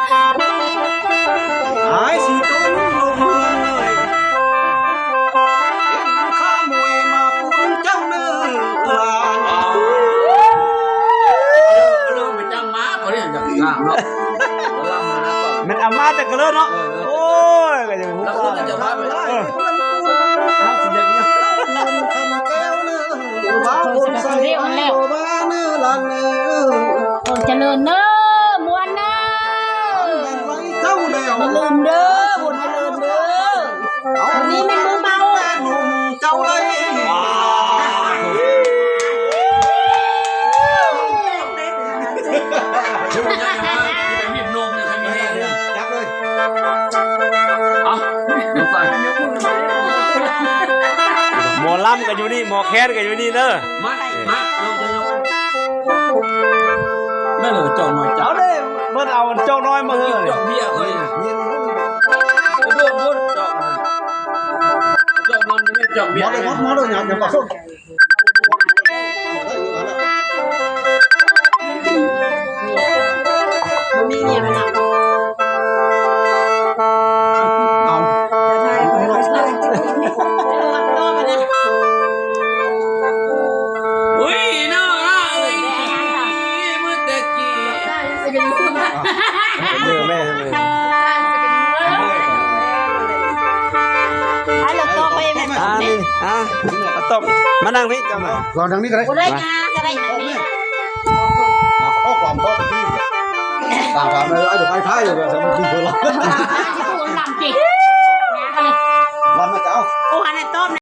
ອ້າຍຊິຕົນລົງເຮືອນເລີຍ ເຫັນຂະໂມຍມາປຸ້ນເຈົ້າເນີຫຼານ. ເລີ່ມໄປຈ້າງມາບໍ່ໄດ້ຫຍັງຈາກກາງເນາະ ລຳມານະ ແມ່ນອາມາແຕ່ກະເລີເນາະ. ເອີ ໂອ້ຍ ກະຍັງຮູ້ ລະເພິ່ນຈະວ່າໄປ ເອີ ຄຳແກ້ວເນີ ວ່າຄົນໃສ່ ເອີ ວ່າເນີຫຼານເນີ ຄວາມຈະເລີນເນີ ມ່ວນເນີ ເຈົ້າແລ້ວ ຈະເລີນເດີ ບຸນຈະເລີນເດີ. ເອົາ ມື້ນີ້ແມ່ນມື້ເມົາ ແມ່ນໜຸ່ມເຈົ້າໄດ້ ຈັບເລີຍ ເອົາ ໝໍລຳກະຢູ່ນີ້ ໝໍແຄນກະຢູ່ນີ້ເດີ. ມາ ມາ ມາເລີຍ ຈອກໜ້ອຍ ເອົາເດ້ ເພິ່ນເອົາຈອກໜ້ອຍມາເຮີ້ຍ ຈອກເບຍເຂົານີ້ ກະໂດດໂລດ ຈອກ ຈອກມັນ ຈອກເບຍ ໝົດເລີຍ ໝົດ ໝົດເລີຍ ຫຍັງ ຫຍັງປາສົ້ມ ບໍ່ມີຫຍັງນະ ເອົາ ອຸ້ຍ ນ້ອງເອີຍ ມື້ແຕ່ກີ້ ເອີ ແມ່ ແມ່ ອ່າ ນີ້ ອ່າ ມານັ່ງພີ້ ເຈົ້າມາ ລອງທາງນີ້ກະໄດ້ ບໍ່ໄດ້ ມາ ກະໄດ້ ອ່າ ອອກຄວາມ ອອກທີ່ ຕາມ ຕາມ ເອີ ເອົາ ດຽວໄປທ້າຍຢູ່ ດຽວມັນຄືເພິ່ນລະ ຊິໂກງນຳຕິ.